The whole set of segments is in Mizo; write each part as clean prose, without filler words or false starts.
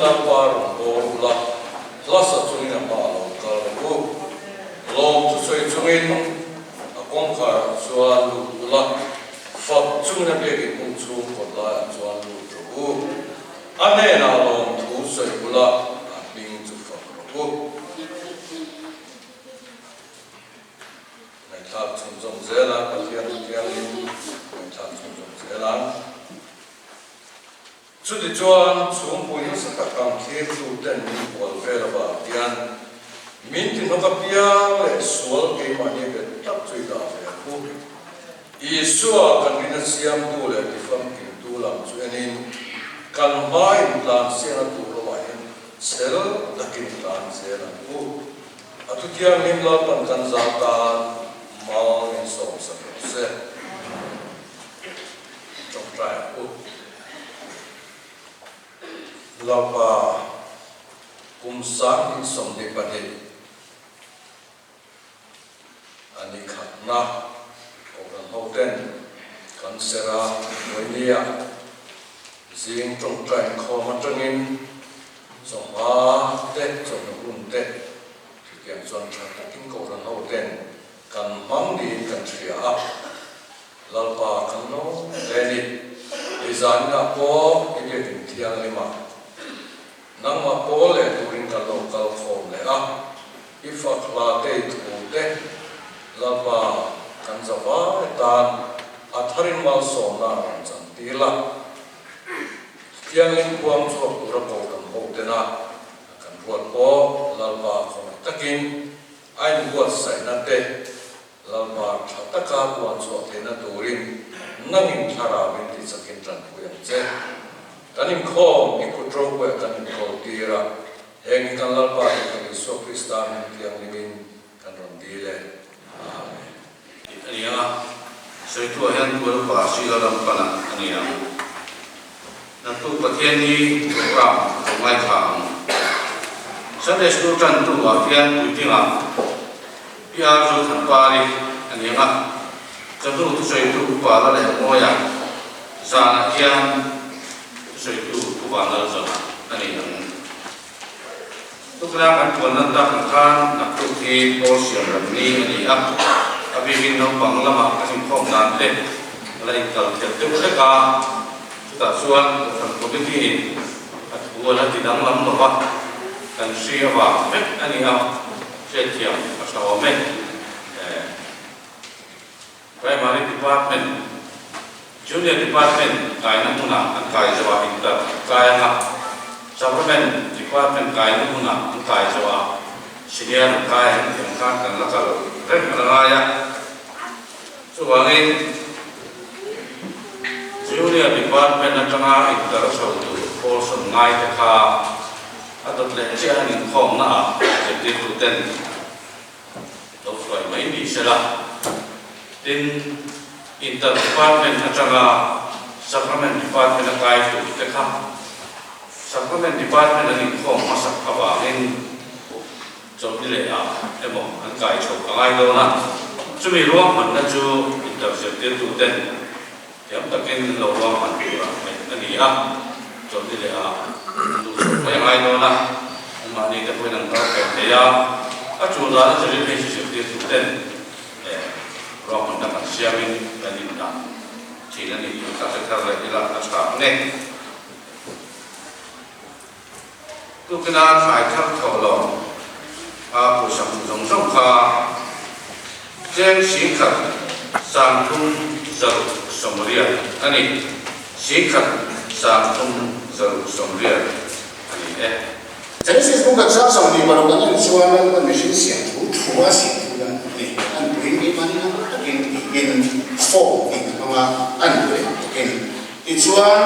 Lalpa rawn bawr ula, hla sa chungin a hmaah lo kal rawh u. Lawm chu sawi chungin a kawngkharah chuan lut ula, fak chungin a biakin hung chhung kawt laiah chuan lut rawh u. A hnenah lawmthu sawi ula, a hming chu fak rawh u. Ngaihthlak chhunzawm zel a, Pathian thiangin ngaihthlak chhunzawm zel a. Chutichuan, chhungpui nasa tak ang thlirtu ten min hual vel avang hian min ti hnawk apiang leh sual keimahni bet tak chu i dah ve ang u. Isua kan rina siamtu leh tifamkimtu lam chu enin kan hmain tlan siangna tur lamah hian chhel takin tlan zel ang u. A thu thianghlim Lalpan kan zau tan mal min sawm sak rawh se. Tawngtai ang u. Lalpa, kum 2022 a ni khatna Kohhran hoten kan ser a, Vawinia zing tawngtai inkhawm atangin Chawhma te, chawhnu hun te chutiang chuan tha takin Kohhran hoten kan hmang niin kan hria a, Lalpa kan lo hle ni. Hei zaninah pawh i biakin thianghlim a, nangmah pawl leh turin kan lo kal khawm leh a, i fak hla te i thu te Lalpa kan zavai tan a tharin malsawmna a rawn chan tir la. Thianghlim khuang chhuak tura Kohhran hotena kan ruat pawh Lalpa khawngaih takin a inbuatsaihna te Lalpa tha taka puan chhuah theihna turin nangin thlarau in ti chakin tanpui ang che. Kan inkhawm i kut ropuiah kan inkawl tir a, heng hi kan Lalpa leh kan Isua Krista hming thianghlimin kan rawn dil e. Amen. Tih a ni a, sawitu ah hian Puan Upa Sila ram pana a ni ang. Naktuk Pathian hi program a lo ngaithla ang. Sunday School tantu ah hian puitling ah PR Zothanpari a ni ang a, chawhnu thusawitu Upa la leh Mawia zanah hian thusawitu Upa Lalzawna a ni ang. Tukna kan puan nan tak ang khan naktuk hi pawl siam ram ni a ni a, a bikin naupang lamah kan inkhawm dan te a la inkal khelh deuh hlek a, chutah chuan Kohhran Committee in a thu a la ti danglam lo va, kan hri avang vek a ni a, hriatthiam a tha awm e. Primary Department, Junior Department kaina hmunah an kai zo a, inter kai anga Sacrament Department kaina hmunah an kai zo a, Senior an kai ang tih ang khan kan la kal reng a la ngai a. Chuvangin Junior Department atanga inter chho tur portion ngaite kha a dawt leh chiah an inkhawmna ah zirtirtuten Lo hruai mai ni sela. Tin, Inter Department atanga Sacrament Department a kai tur te kha Sacrament Department an inkhawm hmasak avangin chawlhni leh ah emaw an kai chho a ngai dawn a, chumi ruahmanna chu Inter zirtirtu ten thiam takin an lo ruahman tur ah ngaih a ni a, chawlhni leh ah an duh chho mai a ngai dawn a, anmahni te pawhin an kal kher thei a, a tul dan a zirin hei chu zirtirtu ten eh ruahmanna kan siamin kan indah thin a ni tih ka hre thar leh ila a tha ang e. Tukina thlai thar thawh lo a pawisa hmuh zawng zawng kha cheng 13,360 a ni. 13,360 a ni e. Genesis book a chang 26 kan en chuan Lalpan mihring siam thu thu a siam thu dan a ni. An puiin keimahni ang takin tiin form tih a hmang a, an pui ang takin. Tichuan,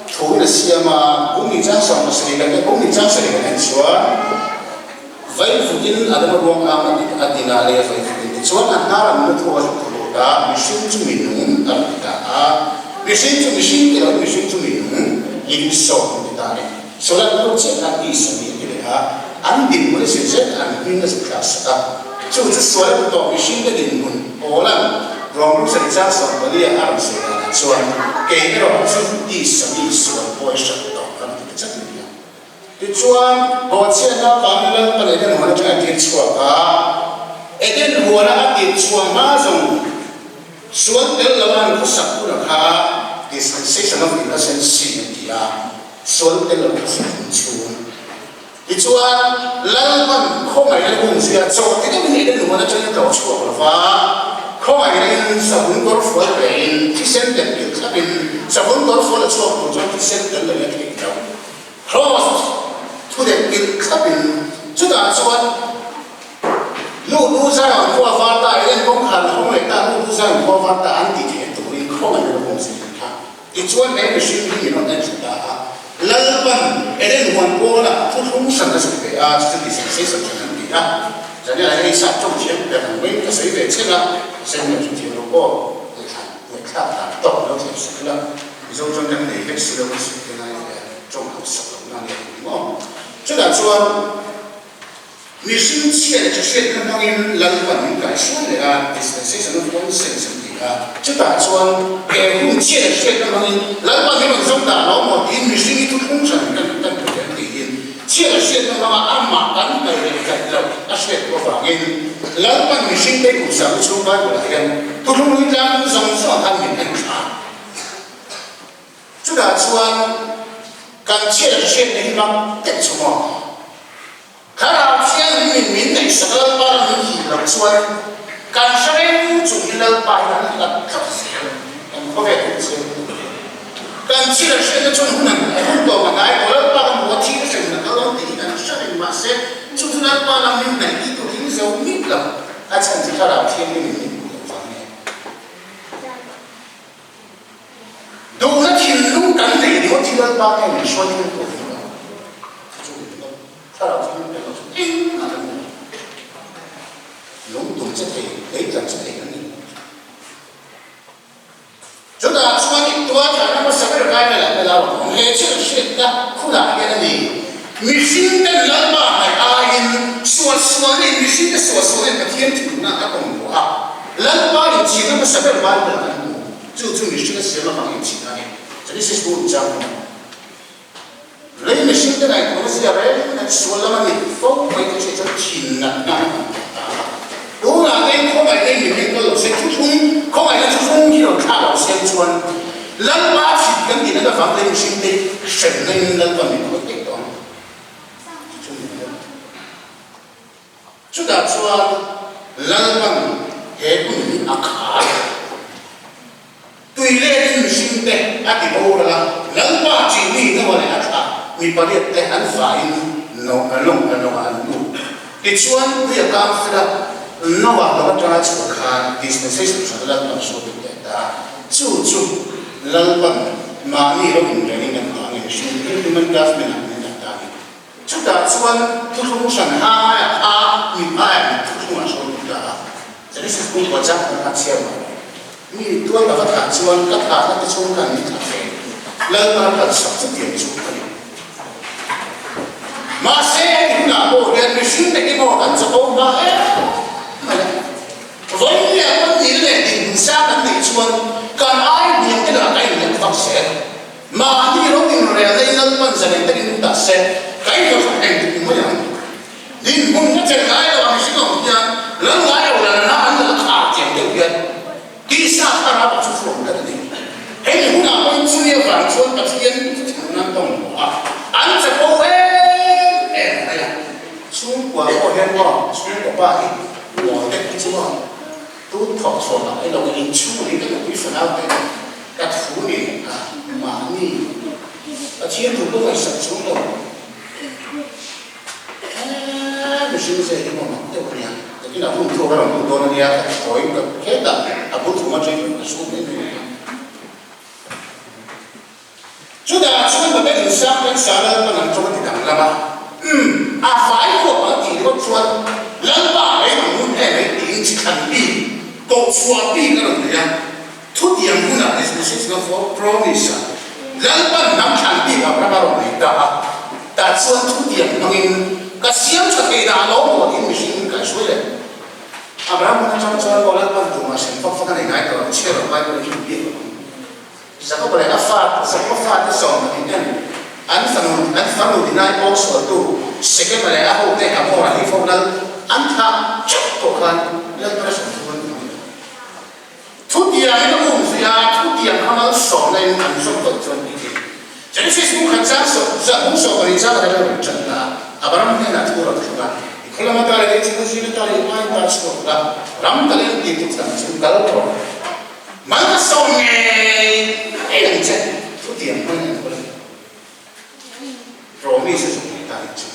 thu in a siam a, bung ni chang 70 kan en, bung ni chang sarih kan en chuan, Vaivutin Adama ruang am a a din a, lei a vaivutin. Tichuan, a hnar an na thu a zuk lut a, mihring chu mi nung a rawn ti ta a. Mihring chu mihring ti loin mihring chu mi nung, living soul an ti ta a ni. Solat lut chiah khan tisa mi a ti leh a, an dinhmun a zir zel an hming a zuk thlak sak a. Chu chu sual a hmu tawh mihringte dinhmun Paula'n Rom Rusari chang 14 a rawn sawi danah chuan, Kei erawh chu tisa mi sual pawi hrat tawh ka rawn ti ta chat mai a. Tichuan, bawhchhiatna avangin Lalpan Eden huan atanga a tir chhuak a. Eden huana a tir chhuah hma zawng sual tel lo an khawsak hun a kha dispensation of innocency an ti a, sual tel lo khawsak hun chhung. Tichuan, Lalpan khawngaihna hun zuia chaw ti deuhin Eden huan atangin a tlawh chhuak lo va, khawngaihna in savun kawr fual vein thisen tel kilh thlapin savun kawr fual a chhuak tur chuan thisen tel lo in a theih lo. Kraws thudek kilh thlapin chutah chuan Luhtu Zion khua var ta, Eden kawngkhar la hawng leh ta, Luhtu Zion khua var ta an tih theih turin khawngaihna la awm zir ang kha. Tichuan he mihring hi min rawn en thla ta a, Lalpan Eden huan pawlah thuthlung hran a zuk ve a, chu chu dispensation hran an ti a, Daniel-a hei sap tawng thiam ber ang maiin ka sawi ve chhen a, Samuel chu thiam lo pawh ngaihthlak dan tawk lo thiam sak ila. Mizo chuan kan nei vek si lo a sawi te ngai ve a, tawng ho sak loh na nia eng maw? Chutah chuan mihring chhia leh tha hriatna hmangin Lalpan min kaihruai leh a, dispensation of conscience an ti a, chutah chuan he hun chhia leh hriatna hmangin Lalpan hi rawn zawng dah lo maw tiin mihring hi thuthlung hran kan kan hmu leh an tiin chhia leh hriatna hmanga amah kan kaih leh kaih loh a hriat duh avangin Lalpan mihring te kum sang chhung Bible ah hian thuthlung hlui tlang zawng zawng ah khan min en thla. Chutah chuan kan chhiat hriatna hi mak tek chu maw? Thlarau Thianghlimin min ngaihsak Lalpa ram min hip loh chuan kan hre reng chung hi Lalpa hi kan hlat tlat zel, kan khawvel hun zel hun tur. Kan chhiat hriatna chuan hun an hun tawp a hnai tawh, Lalpa ka hmu a thil hrem na kal dawn tih hi kan hre reng mahse chu chu Lalpa lam min hnaih tih tur hi zo mit lo, a chhan chu Thlarau Thianghlimin min hmuh loh vang nge? Duhna thinlung kan nei ringawt hi Lalpa nge min hruai thil tur hi lo chu chu min lo thlarau chu min pe lo chu engmah kan ni lo. Lung tum che thei, lei tlan che thei kan ni lo. Chutah chuan i tuar thlahna hmasa ber kai mel ah mel a rawn awm. He thil hriatna khunah hian a ni. Mihring ten Lalpa hnaih aiin sualsual in mihring te sualsual in Pathian thihna a tawng duh a. Lalpa in chhina hmasa ber Bible ah kan hmu. Chu chu mihring a siam avang in chhina a ni. Genesis bu in chang hmun. Lei mihring te ngaihtuahna zia reng an sual lam a ni fo mai te hriat chuan thin natna an han tawk ta a. Tunah te khawngaihna in min enkawl lo se, thuthlung khawngaihna thuthlung hi rawn thlak lo se chuan Lalpa thin kan tih nat avang lei mihring te hremna in Lalpa min khawih daih tawh ang. Chu chu min hmu. Chutah chuan Lalpan he hun hi a khar. Tui letin mihring te a ti boral a, Lalpa chi mi Noa leh a thlah mi pariat te an faiin lawng a lawngah an lut. Tichuan tui a kang fel a, Noa lo atanga chhuah khan dispensation hran Lalpan hruai lut leh ta a, chu chu Lalpan mahni ro inrengin kan vang nge mihring hi human government ah min dah ta a ni. Chutah chuan thuthlung hran haiah kha mit haiah mit thuthlungah hruai lut ta a. Genesis bu kua chang khan a chhiar mai. Mi tual ka va thah chuan ka thahna te chhung khan min thlah ve. Lalpa khan sak chu tiang chu a ni. Mahse hemi hunah pawh hian mihring te hi maw kan chapo hma em mai a. Vawiin leh pawn nil leh dinhmun sang kan neih chuan kan ai hniam te lakah kan inlet vak zel. Mahni ro inrelna in Lalpan zalen takin lut ta se, ka inhawthawk eng dik ni mai ang. Dinhmun ka chen ngai lo ang hring ang hian lal ngai lo la na an la khar tiang deuh hian tisa thlarau ah chu fuam tlat a ni. Hemi hunah pawhin chumi avang chuan Pathian thuthlung nan tawng hmu a, an chapo em em mai a. Chhungkua pawh hian maw chhungkua pa hi mawl deuh hi chu maw tun thawk chhuah lah ilo inchhung in ka nupui fanau te Ka thu ni a mahni Pathian thu ka ngaihsak chung lo eee mihring zia hi maw mak deuh a nia takin a hun thu ka rawn lut dawn a nia ka ti tawi ka khet a a bul thum atangin ka sum mai mai a nia. Chutah chuan Babel insang kan sa Lalpan an tawng a ti danglam a umm a fai huap ang tih ringawt chuan Lalpa reng ang hun em em tiin chi thlan bik kohchhuah bik a rawn nei a. Thutiang hunah dispensation of promise-a Lalpan hnam thlan bik ang ram a rawn nei ta a, tah chuan thutiang hmangin ka siam tha thei dah lo maw tiin mihring min kaihhruai leh. Abraham hun atang chuan aw Lalpan tumah hrem fak fak a nei ngai tawh lo, chhiar lo Bible in min biak lo ang. Jakob leh a fa, Jakob fate sawm pahnih ten. An fanu, an farnu Dinai pawng sualtu Sekema leh a hote Hamora hi fo lal an thah teuh pawh khan Lalpan a hran thu an hmu lo. Thutiangin a um zui a, thutiang kha malsawmna in an zawm tawh chuan ti thin. Genesis bu khat chang sawm, bung 70 chang a rel rawn tan a, Abraham hnenah thu rawn thlung a, I khaw lama ta leh lei chhung zing ata leh i hmain ta chhuak la, ram ta leh ti tu chang chu kal rawh. Mal ka sawm ngei ngei ang che, thutiang hmangin an kawl a ni. Promise a zawm ngei ta nih chu.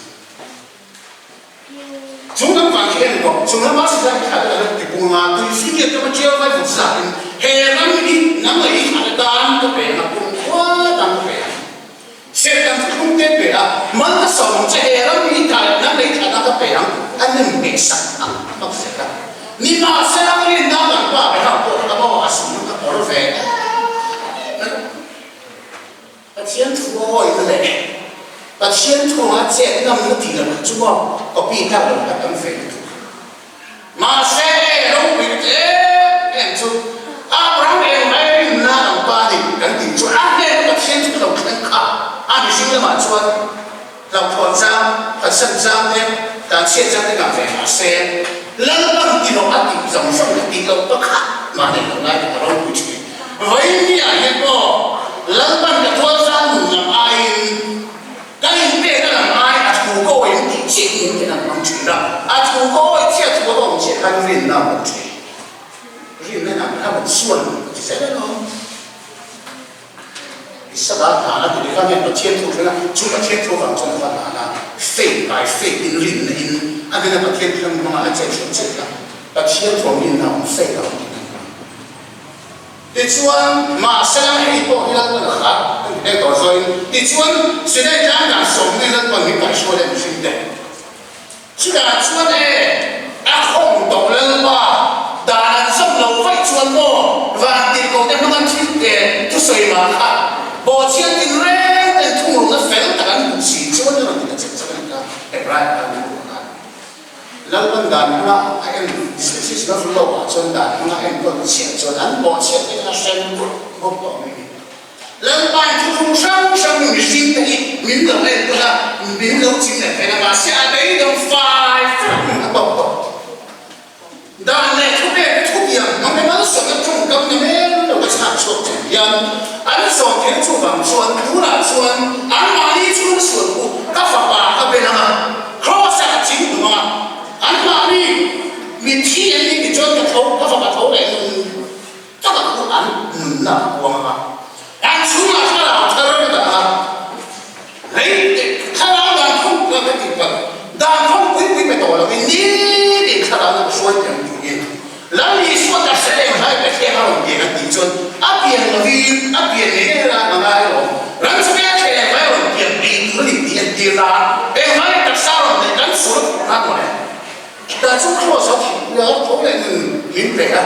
Chung lam vang khi en bawk, chung lama Sisera thla te kan ti bung a, tui firiat lama ṭiau vai vut zatin he ram hi nang leh i thlahte tan ka pe ang a, kum khua tan ka pe ang. Serhtan thuthlung te pe a, mal ka sawm ang che, he ram hi nang leh i thlah tan ka pe ang, a nem hmeh sak ang bawk zel a. Nimahsela ka rinna kan pa Abraham pawh kha ka maw a sum ka kawr ve em mai. Pathian thu a awihna leh Pathian thu anga chet ngamna tih loh kha chu maw copy tlak loh kha tam ve lutuk. Mahse ropui lutuk em em chu Abraham engmai rinna ang pa ni kan tih chu a hnena Pathian thu lo thleng kha a mihring lamah chuan hlauhthawn chang, phatsan chang te, tlanchhiat chang te ngah ve mahse Lalpan ti loh a tih zawng zawng leh tih loh pakhat mah nei loh lai kha a ropui thin. Vawinia hian pawh Lalpan ka tualzal nun lam aiin ka inpekna lam ai a thu ka awih tih chiah hi min an hmang thin a, a thu ka awih chiah thu a awm chiah khan rinna a awm thin. Rinna in Abraham a chuan a ti zel alawm. Isaka hlan a tih kha nge Pathian thu thleng a, chu Pathian thu avang chuan a va hlan a, faith by faith in rinna in a hnena Pathian thleng hmanga a chet hret chet a, Pathian thu ang rinna a awm faith a awm tih kan hmu. Tichuan, mahsela hei pawh hi Lalpan a khat a ni hleng tawh zawin, tichuan Sinai tlang dan sawmna Lalpan min kaihhruai leh mihring te. Chutah chuan e, a khawng tawh Lalpa, dan an zawm lo vaih chuan maw vantirhkoh te hmanga thil te thusawi mah kha bawhchhiat tin reng ten thungrulna fel tak an hmuh si chuan a rawn ti ta chek chek a ni kha Hebraia khan a hmuh kha. Lalpan dan hmanga a en dispensation of law ah chuan dan hmanga a enkawl chiah chuan an bawhchhiat te kha a hrem bawk tawh mai a ni. Lalpain thuthlung hrang hrang mihring te hi min lo enkawl a, min lo chim leh theih a, mahse a beidawng fai fek hmun a tawk tawh. Dan leh thupek te thutiang hmang emaw sawmna tawngkam ni mel lo ka chhak chhuak chung hian an zawm theih chuvang chuan tunah chuan anmahni chhung sual khu ka fapa ka bel ang a, Kraws ah ka ching tum ang a, anmahni mitthi an nih ti chuan ka tho ka fapa tho leh nun taka khu an nunna a puang ang a, an chhungah thlarau thar ka dah ang a, lei te thlarau dan khawng ka ka tih palh dan khawng pui pui pe tawh loin nitin thlarau na ka hruai piang tiin Lal Isua taksa eng hlai pe thleng a rawn pian a tih chuan a pian lovin a pian ngei ngei a a ngai alawm. Ram chu eng thleng hlai a rawn pian tih tur a ni tih en tir nan eng hlai taksa a rawn neih kan sual a phurh nan mawle. Tah chu Kraws a thih a tho leh nun min pe a,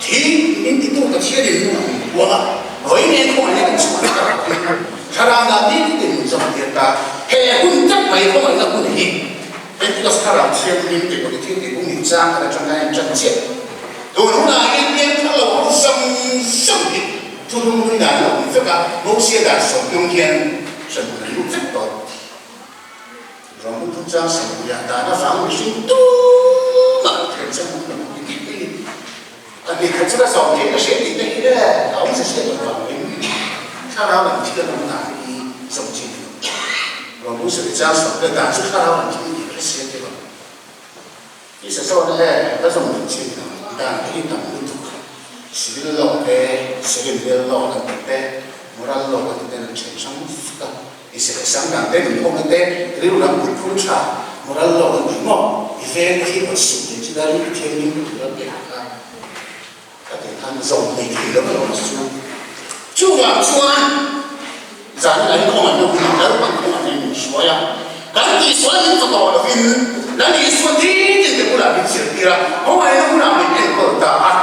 thi min titu Pathianin nun a min puang a, vawi nen khawngaihna kan chhuah ta lovin thlarau dah nitin min zawm tir ta. He hun tak mai khawngaihna hun hi Pentecost thlarau thianghlim tih pawh thil tih bung inchang khat atang hian a intan chiah. Tun hunah hian pian thar lo ho zawng zawng hi thuthlung hlui dan a awm vek a, Mosia dan sawmhnung hian hremhmun an lut vek tawh. Rawng thung chang sawmpuia dan avang mihring tumah thlen chang hmun lo ni tih hi a ni khat chu ka zawm theih ka hriat tih te hi le a awm hre hriat loh vangin thlarau an thil an awm dan hi zawm chi ni lo. Rawng thung sawi chang sawmpuia dan chu thlarau an thil tih ka hre te lo. I sa zawn e ka zawm duh chi ni lo dan te hi tam lutuk civil law te ceremonial law kan tih te moral law kan tih te an then hrang vek a. I serh sang dan te, min hawng te, rilru lam kut phur tha, moral law kan tih maw? I veng te hi rawn suh thei chu dar in Pathian min tur a pek kha ka tih khan zawm thei thei lo alawm chu. Chuvang chuan zan in an khawngaihna hunah Lalpan khawngaihna in min hruai a, kan tihsual min va tawh lovin Lal Isua nitin te bulah min zirtir a, khawngaihna hunah min enkawl ta a.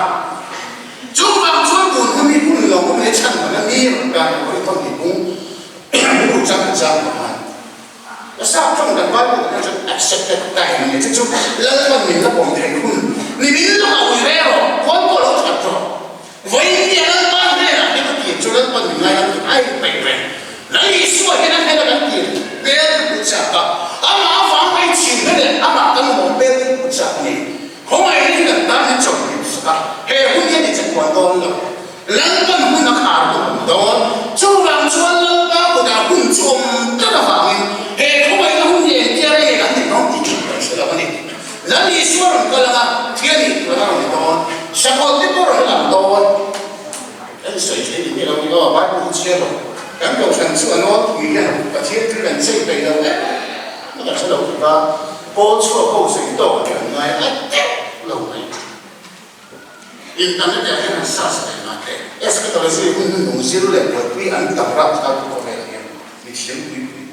Chuvang chuan tun hun hi hun lo hun leh chhan dang a ni rawn kan hawi thawn ni bung. Rilru chang chang ka hman. Ka sap tawng kan Bible kan en chuan accepted time nia chu chu Lalpan min la pawm thei hun ni min la ui ve rawh khawi pawh lo that rawh. Vawiin nia Lalpa hnenah hian a pian chu Lalpan min ngaidam tih a inpeih reng. Lal Isua hian a hnena kan. Kohhran chu a nawlpui hian Pathian thil kan chei peih lo em a kan hre lo tluk a, pawl chhuak ho sawi tawk hi an ngai a deuh lo mai. Internet ah hian han search leh ngai teh. Eschatology hun hnung zir leh buaipui an tam rap thar tu khawvelah hian mi thiam pui pui.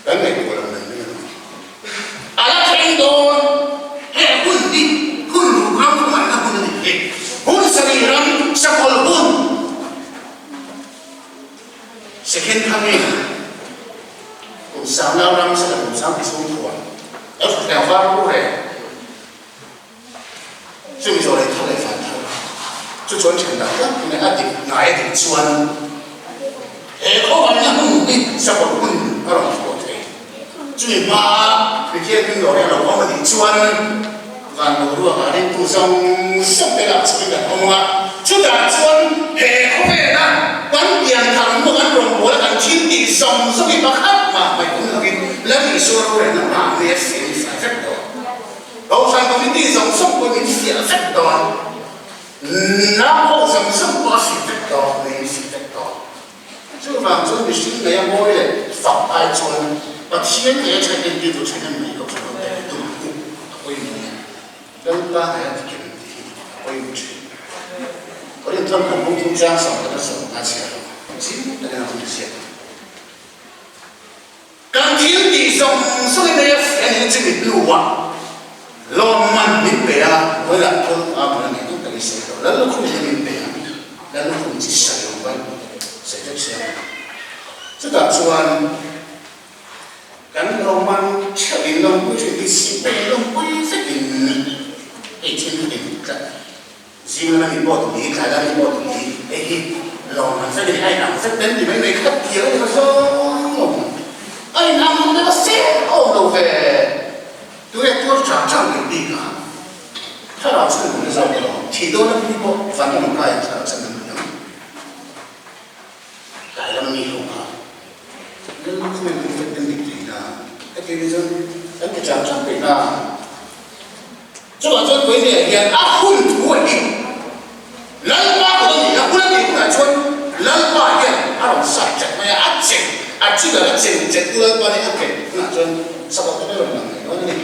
Kan ngaihtuah lo mai mai a ni. A la thleng dawn. He hun hi hun ruk ram hmanna hun a ni hi. Hun sarih ram sakawlh hun second coming kum sangnau ram sakawlh kum sang chhung thuah lo thuthleng var ru reng. Chumi zawh leh thar leh van thar chu chuan then dah tak mai a dik ngai a dik chuan he khawvaina hun hi sakawlh hun a rawn chhuah thei. Chumi hmaa Pathian hming lawr hi a lo awm a nih chuan van boruakah ringtu zawng zawng te lak chhuahin kan awm ang a, chutah chuan he khawvela kan pian thar hnu kan rawngbawla kan thil tih zawng zawng hi pakhat mah hmaih awm lovin Lal Isua rorelna hmaah mai a siam fai vek tawh. Kohhran committee zawng zawng pawh min fiah vek dawn, nau ho zawng zawng pawh a fiah vek dawn, min fiah vek dawn. Chuvang chuan mihring nei a mawi leh fak ai chuan Pathian nei a then entir tur then em mai Kohhran ho te hi tum uk a pawimawh a, Lalpa nei a tikim tih hi a pawimawh thin. Korinthon kan bungthum chang 10 sawmnga chhiar lo zing takin a hun ziak. Kan thil tih zawng zawng in ei a fiah nih chumi hnuah lawmman min pe a, vawilah thil a bul a nih duh takin sawi lo, Lal lukhum hi min pe a, Lal lukhum chi sawi awm vai sawi vek se a ni. Chutah chuan kan lawmman theuh in lawmpui thin hi sih pawh in lawmpui vekin hei thil hi eng tlat Zing lama mi pawh tumi, tlai lama mi pawh tumi, hei hi lawmman vek a ni, a inang vek ten ti mai mai khat thiam a ni lo zawng lo. A inang lo deuh a seng awm lo ve. Tui a tuar chang chang leh bik a, thlarau chhan hun a zawk elo, thih dawn a mi pawh van lam kaiin thlarau chhan hun a ni ang. Tlai lama mi ho kha lal khawmei hun vek ten dik thei na, heti ni chuan kan ti chang chang peih na. Chuvang chuan Koine hian a hun thu a ni. Lalpa kut a ni a, hun a tih hunah chuan Lalpa hian a rawn sat chat mai a, a cheng, a chigal a cheng chet tu Lalpa nih a ken hunah chuan sakawt te pawh a rawn lang ngei dawn a ni.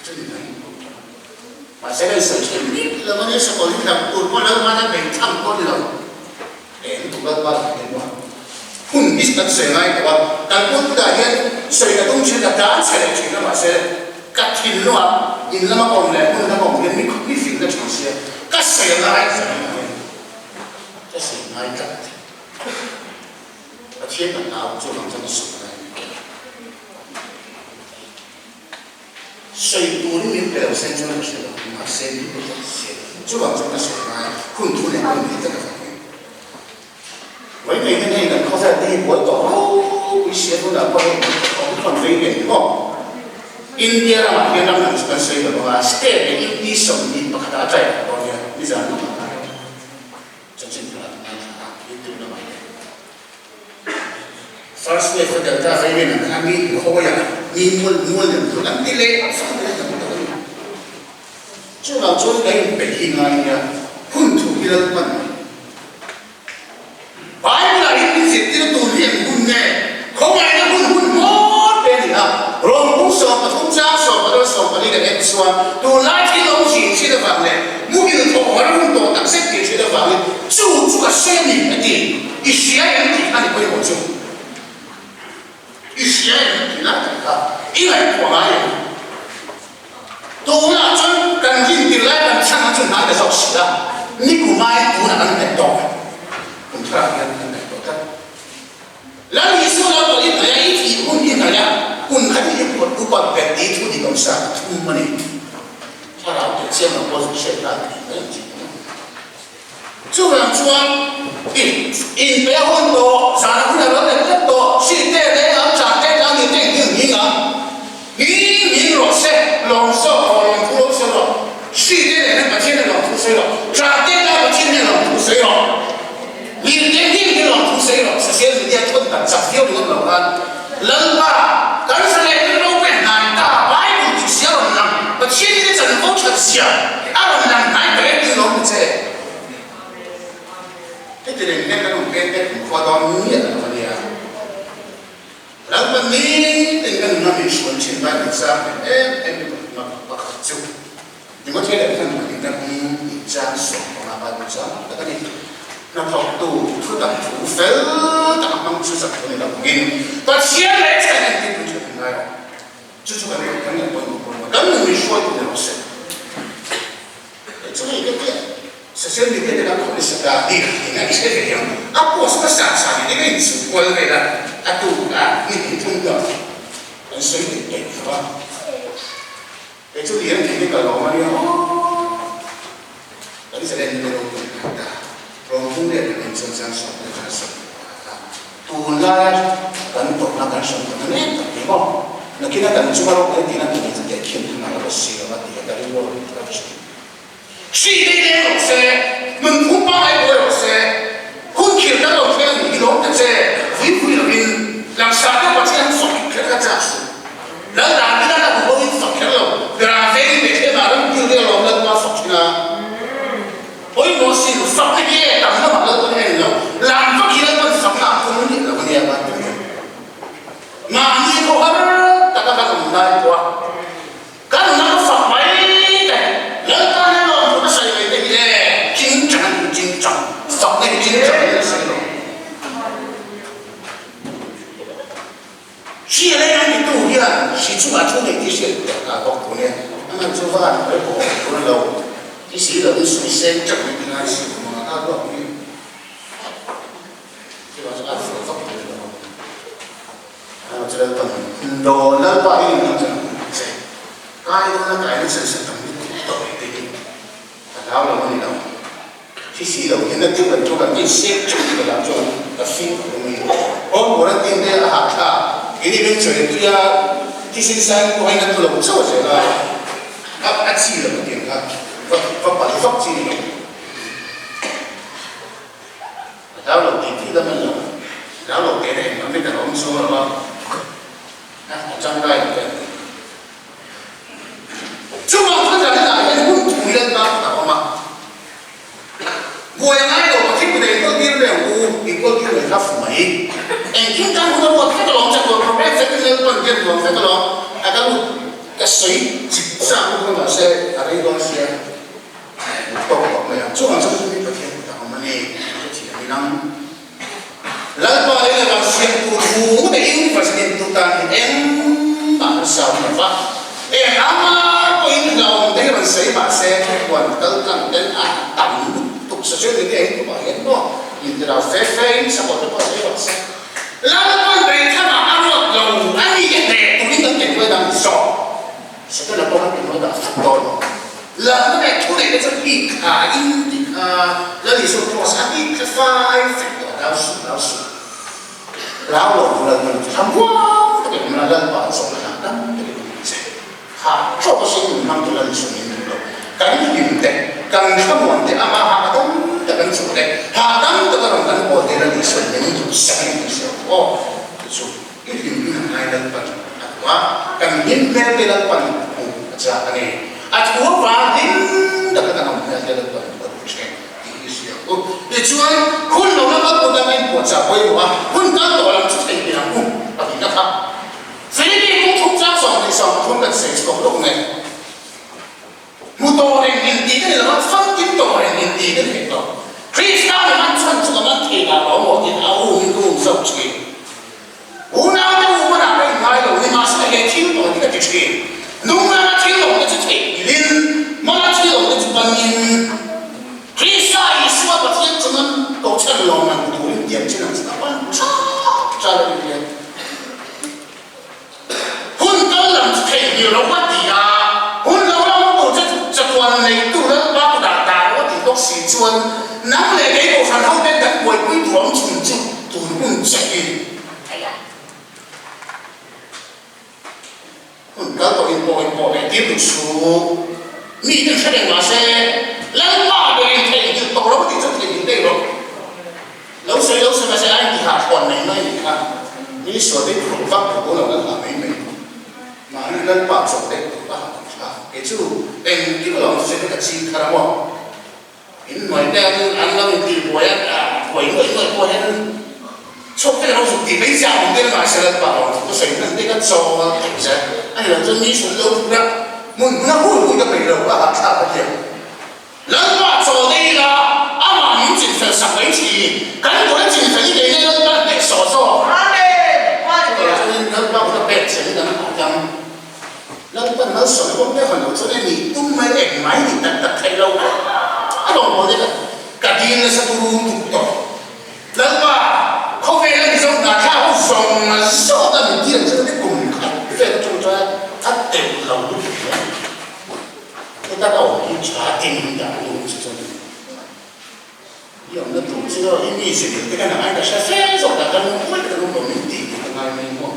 Chu chu ni mai. Mahse kan sawi thin bik lo a nia, sakawt hi hlauh tur pawh Lalpa tan bei tham pawh a ni lo. Eng tu Lalpa lah hian maw hun hi kan sawi ngai tawh a, kan pulpit ah hian sawi ka tum thin a, dan chhe leh thin a mahse ka thinlung ah in lama ka awm leh hmun lama awm hian mi mi fing na thin sia ka sawi ngai tlat a ni ka sawi ngai tlat Pathian ka hlau chuvang chuan ka sawi ngai a ni. Sawi turin min pe lo sen chuan ka hre lo, mahse min pe tlat si. Chuvang chuan ka sawi ngai, hun thu leh hun nei tak a vang em. Vawi mai hian hei kan khawvel te hi buai tawh ropui sia tunah pawh hei Omicron vei ve ni maw? India ramah hian ram dang chu kan sawi lo ang a, state leh UT 21 ah a try tawh dawn nia, nizan lamah khan chanchin thar ah kan ngaithla a, YouTube lamah te. First wave a delta variant ang khan mi khawi ah mi mual mual lem thut an ti leh fak leh tam tak a ni. Chuvang chuan ka inpeih hi ngai nia hun thu hi Lalpan Bible ah hian min zirtir tur hi eng hun nge? Khawngaihna hun hun hmawr te a ni a, Rawngpung 13 chang 14 14 kan en chuan tunlai thil awm zin thin avang leh muhil thawh har hun tawh tak zet tih thin avangin chu chu ka hre a ni a ti. I hria em tih kha ni pawimawh chu. I hria em tih lai tak kha i ngaihtuah ngai em? Tunah chuan kan rintir lai kan chhan ang chu hnai ta zawk si a, nikumai tunah kan hnaih tawh. Kum tharah hian kan hnaih tawh tlat. Lal Isua lo kal i hnaih a, i thih hun i hnaih a, kum khat i upat upat bet tih thu dik awm sa ka thum a ni. Thlarau teh chiang lo pawh chu hriat nghal thei mai ang chi. Chuvang chuan i inpe a hun tawh, zan a hun a lo let let tawh, hri te leng ang, chan te tlang ni te nghing nghing ang, nghing nghing rawh se, lawm zawk rawh, lawm thu lo sawi rawh, hri te leh hian Pathian hian lawm thu sawi rawh, chan te tlang Pathian hian lawm thu sawi rawh, nghing te nghing hi lawm thu sawi rawh, social media thawn dan chak viau ringawt lo khan Lalpa kan zaleh rilru pe hnai ta, Bible dik zia rawn lang, Pathian in a chanvo that zia a rawn lang hnai ta em tih lawm ni che. Heti reng hian kan awm peng te kumkhua dawn miah lo a nia. Lalpa nitin kan nunna min hruai thin lai min zang hmel em em i mak pakhat chu Timothea leh Hlan pahnih na hming tih chang 15 Bible chang tak a ni. Hnathawktu thu tak thu fel tak a hmang chu zak thu ni lo angin Pathian leh chhan entir tu chu an ngai lo. Chu chu kan kan ngaih pawimawh pawimawh kan nun min hruaitu ni rawh se. Chu hei ka tia social media te kan khawih sak a ni tih a i hre ve ang. A post hmasa sa ni deuh a inchhung kual vel a, a tuk a ni hnih thum ta kan sawi theih peih lo a. Kei chu lian thei hi ka lawm a nia aw. Kan zalen na te ropui kan ta. Rawngphung leh kan inchuan chuan sawmna chuan sawm a ta. Tunlaia kan tawrhna kan hran tawhna mek tak hi maw? Nakina kan chunga rawk leh tihna tih chu tehkhin hman a lo si lo a ti a, ka rilru a rawn thar thin. Hri dei leng rawh se, nunphung pangngai buai rawh se, hun khirh kan lo thleng a nih hi lawm ta che, vui vui lovin langsar deuh Pathian an fak kher kha chak suh. Lal dan ina ka hmu bo in fak kher lo, Gram vengin Bethlehem ah ram kil te alawm Lalpa fak thin a. Pawimawh sin fakna hi e tam lamah Lalpan a en lo, lam vak hi Lalpan fakna a pawm miah lo a nia van ti mai. Mahni khaw har taka kan awm lai pawh a kan nang fak mai te, Lalpa hian lawmthu ka sawi mai te hi e chingchang a ni chingchang, fakna hi chingchang a ni a sawi lo. Hri leng an titu hian hri chungah thu nei tih hriat duh a bawk tur nia. A ngan chu van hnuai pawh awm tur a lo ti si lo in sui seng teuh mai ti ngai si lo mah a duak hi chu chu a fuh vak tur lo. A chu Lalpa dawn Lalpa hi in ang chuan che kai dawn a kai nasa nasa tam lutuk tawh te hi a hlau lo a ni lo. Thi si lo hian a deuh kan thu kan in sek teuh ka lam chuan ka fing ka awm a ni. Home quarantine te a hahthlak keini beng chawi tui a thisen sang pawh hian a tu lo chauh zel a, a a chi lo ka tiang kha va va pal vak chi ni lo. A hlau lo tih tih lam a ni lo, hlau lo teh na engmah mai kan awm chuang lo a, a tangkai lo te an ti. Chuvang chuan Zalena hian hun thum let na a awm a, buai a ngai lo, Pathian kut a inkawl tir ve ang u, inkawl tir mai kha fu mai. Engkim tan hun a ruat vek alawm, chatuan program fel in Lalpan hian ruang vek alawm, a ka lut ka sawi chip chak lutuk a mahse a rei dawn sia, mut tawk tawk mai ang. Chuvang chuan chumi Pathian kut a awm a ni, ka thiam in ang. Lalpa leh Lalpa siamtu thu te universe dintu tan hi engmah an sau lo va, eng anga pawhin hlauhawm te hi rawn sawi mah se huan kal tlang ten a tam lutuk social media hi tupah hian maw intirau fe fe in support te pawh sawi rawh se. Lalpa'n beithlamah a ruat lo a ni e hneh turin kan kenhnuai dang zawk. Setana pawh kan kenhnuai dah fak dawn lo. Lalna leh thu neihna chu bik kha in ti kha Lal Isua cross a bik kha fai fek tawh a, hlau suh, hlau suh. Hlau lo tu Lalpa chu thla muang takin awm la, Lalpa a chawlh hlah dam takin awm ang che. Hah tawk a sin min hmang tu Lal Isua min duh lo. Kan hlim te, kan thlamuan te, amah hahdam tak kan chawlh te, hahdam taka rawn kan pawl te Lal Isua min duh sak a ni tih hriat aw chu. I hlim in a ngai Lalpan a duh a, kan hlim hmel te Lalpan hmuh a chak a ni. A thu avang hlim taka kan awm hmel te Lalpan a duh thin tih hi hria ang u. Tichuan, hun lo la kal tur tan a inpuahchah pawimawh a, hun kal tawh lam chu thei ve ang u a tih na kha. Philipi kawng thum chang 23 kan sawi chhuak lawk nen. Hmu tawh reng in tih ka ni lo a, famkim tawh reng in tih ka ni hek lo. Krista mi man chhan chu ka man thei dah lo maw tiin a um in ka um zauh thin. Unau te u hmanah ka inngai lo ni mahse he thil tawh hi ka ti thin. Nunglama thil awm te chu theih ngilin, hmala thil awm te chu panin Krista Isua Pathian chunga kohchhan lawmman turin tiam chin ang chu ka pan thap thap a ni hian. Hun kal lam chu theihnghilh lo a ti a, hun lo lam tur chu chatuan neitu Lalpa kutah dah lo a tih bawk si chuan nang leh kei kohhran ho ten kan buaipui duh ang chhun chu tun hun che hi a la. Hun kal tawh in pawh in pawh leh tir duh suh. Mi ten hre reng mah se Lalpa berin theihnghilh tawh lo a tih chu theihnghilh daih rawh. Lo sawi lo sawi mahse a intihah thawn mai mai ni kha mi sual te phurh vak duh lo kan hlah mai mai. Mahni Lalpa chawlh deuh tur a han awm tha. Kei chu engkim lo chu ka ching thar a maw. In hnuai te an an lo intih buai a. buai nuaih nuaih pawh hian chhuak vek alo zuk tih mai chiah awm te mahse Lalpa lo thu ka sawi hman te ka chawl theih zel a ni lo chuan mi hrut lo thut a hmun hmuna hui hui ka peih lo a hahthlak ka ti ang. Lalpa chawl nei ila amah min chinfel sak mai thin kan bula chinfel i nei na Lalpa hneh sawh zawk. Chutah chuanin Lalpa kut a pek che hi kan hahdam. Lalpan malsawm pawh mek lo chuan e nih tum mai eng mai nih tak tak theih lo a rawn bawl e ka dil nasa turu tuk tawh. Lalpa khawvel a Mizo hna thla ho zawng zawk a min tir ang chuan kum khat vel atang chuan a teuh lo lutuk hle. Heta ka awm hi tha tin dah tum chu chuan i awmna tur chu i mi zir te ka nang ka hre fe zawk dah ka lung mai ka lung lo min tih tih ka ngai mai maw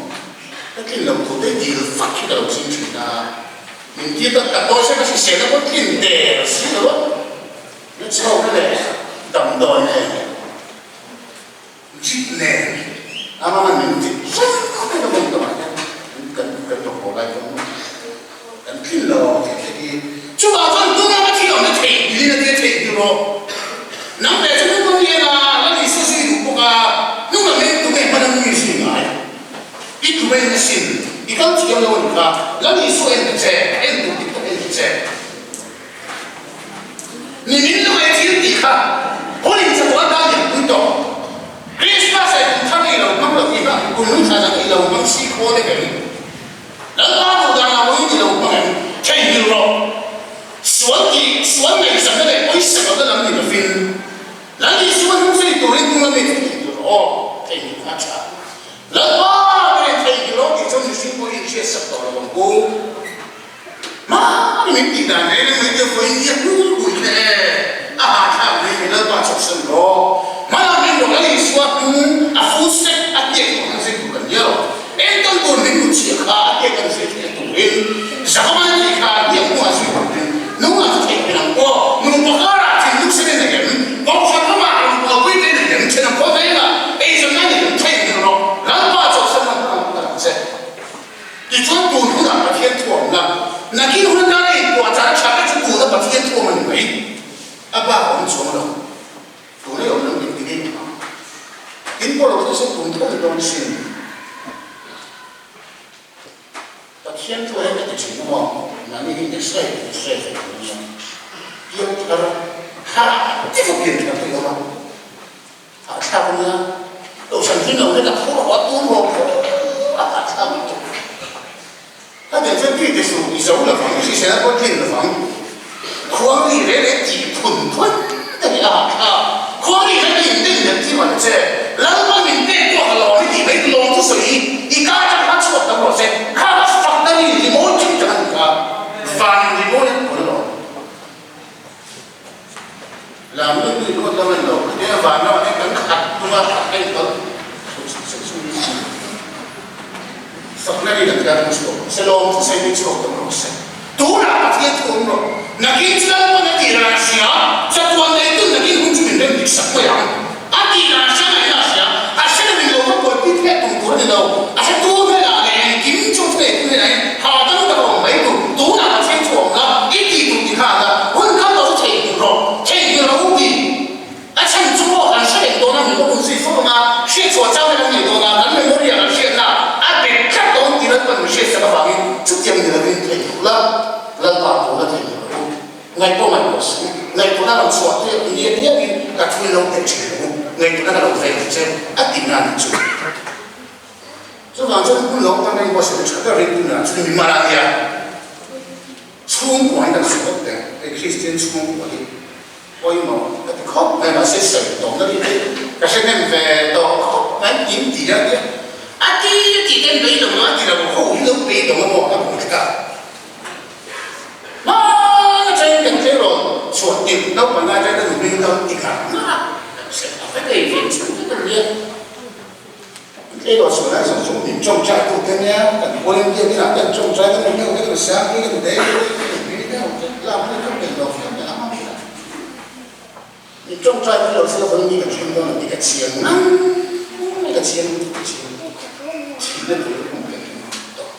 ka tlin lo tur te dil fak hi ka lo ching thin a min tir tak tak dawn se ka hrisel na pawh tlin der si lo a na chho na leh damdawi nen Jeep nen a mama min ti hrang mai lo mai tawh ah hian kan kan tawh haw lai pawh kan tlin lo ang tih te hi chuvang chuan tunga ka thil awmna theih nghilh in a tia theih nghilh rawh nang ve chu hnung lam hian a la ni su zui duh bawk a hnung lam hian tunge hman a mi zui ngai i tum en asin i kal thiam lo a ni kha la ni su en ta che en tur dik tak en ta che. Nimin lungai thil tih kha hun in chatuan tan in pui tawh. Krismas leh kum thar i lo hmang lo tih kha kum hlui thla zan i lo hmang si khaw deuh em? Lalpa duh dan ah vawiin i lo hmang em? Theihnghilh rawh. Sual tih, sual ngaihzamna leh pawisa kalna lam ni lovin Lal Isua hnung zui turin hnung lam mi chu theihnghilh rawh aw. Theihnghilh kha a tha. Lalpa ber in theihnghilh rawh tih chuan mihring pawh i inhriatsak tawh lo ang u. Hmang min tih dan reng reng mai te vawiin hi a hmul bui kha e, a hahthlak mai mai Lalpa chawhsan rawh. Hmala min rawh Lal Isua hnung a full step a tiak tur han zui tur kan nia lo. Entawn tur min hmu chhiah kha a tiak kan zui theih turin Jakoba tih kha hniak hnuah zui turin nungah chu theih hmel ang aw. Nupa karah thinlung sen a nei em? Kohhran ramah rawn buaipui te nei em? Thenawm khawvelah eizawnna nei em? Theih hmel rawh Lalpa chawhsan rawh hmang ang che. Tichuan tun hunah Pathian thuamna, nakin hun atana inpuahchah a tha te chu tuna Pathian thuam a ni mai. A bak a awm chuang lo. Tuna i awm lo dik dik in tin pawh lo thil se tun tho ni dawn sin. Pathian thu hi ka ti thin maw? Mahni hi Israel leh Israel ve tur a nia. Piang thar harh tiva pian thar te i awm a. Hahthlak a nia, Kohhran hi lo hlek a phur haw a tum haw phur a hahthlak lutuk. Ka den chuan tui te suh i zo lovang, i hrisel a pawh tlin lovang. Khuang ri reng reng tih phun phun te hi a hahthlak. Khuang ri reng in den lem tih man che, Lalpa min pek pawh ka lawm i tih mai lawm chu sawi i, i ka atang khan chhuak tam rawh se, kha kha fakna ri rimawi ṭhin tak a ni kha, van in rimawi an pawn alawm. Lam nui nui luat lo en lo te van lamah hian kan khat tum a khat a inkalh fakna rin an kan chhuak se lawm thu sawi chhuak tawh rawh se tunah Pathian thu awm rawh nakin chu Lalpawn a tih dan a hria chatuan nei tun nakin hun chu min rem dik sak mai ang a tih dan a hria ngaihna a hria a hre lo in lo va buaipui pheh tum tur a ni lo a hre tu hnenah leh engkim chu thu nei tu hnenah hian hahdam tak a awm mai tur tunah Pathian thu awm la i tih tur ti khan la hun kal tawh chu theihnghilh rawh theihnghilh rawh u ti a chhan chu pawh kan hre reng dawn a min awm zui fawk ang a hriatchhuah chang hi kan nei dawn a kan memory ah kan hriatna a bet tlat dawn tih Lalpan min hriatsak avangin chutiang ni lovin theihnghilh la Lalpa tur la theihnghilh rawh u. Ngaihtuah ngaihtuah suh, ngaihtuahna rawn chhuah te ni apiangin ka thu in lo pe thin lo, ngaihtuahna ka lo veng ang che a ti na nih chu. Chuvang chuan hun lo tan reng pawh sawi tha ber ringtu nunah chuan mi mal a nia. Chhungkua hi kan sawi vek teh, hei Kristian chhungkua hi pawimawh ka ti khawp mai mahse sawi tawhna ri hi ka hre hnem ve tawh khawp mai in ti a nia. A ti a ti ten beidawng a ti lo ho hi lo beidawng a maw ka hmu tlat a. Hmana atangin kan tleirawl chhuah tirh naupang lai atangin ka nu hming dam ti kha hmana kan hre a vek ei ve chhung vek a nia. Kan tleirawl chhuah lai zawng zawng min tawngtai tu te nia, kan volunteer te lah kan tawngtai kan nu deuh te kan siam pui kan dei dei kan hming deuh te lak pui kan peih lo fiam leh ang a nia. Min tawngtai pui lo se volunteer kan thleng dawn lo tih ka chiang ngang mai ka chiang ka chiang thihna tur ka hmu leh tawh.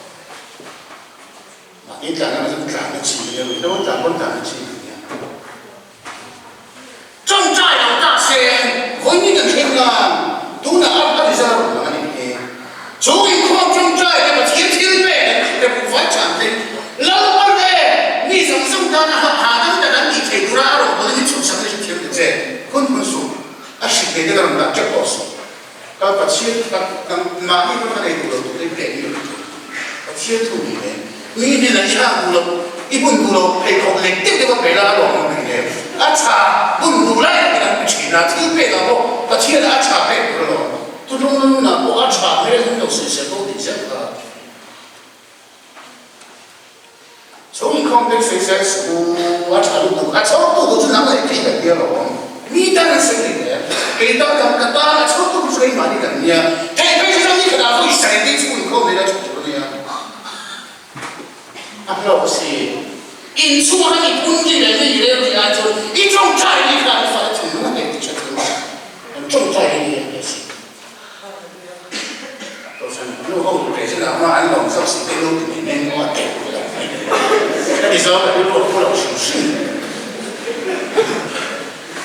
Mahni tlan ang chu tlan na chi a ni lo, tlan pawn tlan na chi a ni a. Tawngtai lo ta se, vawiin kan Te ka rawn dah teuh tawh suh. Ka Pathian ka ka mahni pawn ka nei duh lo tur te pek ni lo tur. Pathian thu ni le. Mi hnenah i hak duh lo, i bun duh lo, pheikhawk lek deuh deuh a pe la a lawm ang ni le. A tha bun duh lai takin an pe thin a, thil pek ah pawh Pathian ah a tha pek tur a lawm. Tuhlung nunah pawh a tha hmel hlim lo sawisel bo tih zel kha. Chung inkhawm te sawisel suh u, a tha lutuk, a chhawrtu duh chu nang leh kei kan nia lawm. Mi tan an sawi rih le, kei tan kan ka tan a chhawrtu duh chu keimahni kan nia. Theih phei chu chuan ni khatah vawi sarih te chung inkhawm leh la tha tur a nia. A hlawk si. Inchhung han i phun ri leh mi rel rih ai chuan i tawngtai ri khan i fate thinlung a hneh tih hre thiam suh. Kan tawngtai hi ni ang e si. Kohhran nu ho president ah hma an lawm zawk si te nu ti mai mai maw a teh pui lo mai. Ka ti zawk a rilru a pu lo hrim hrim.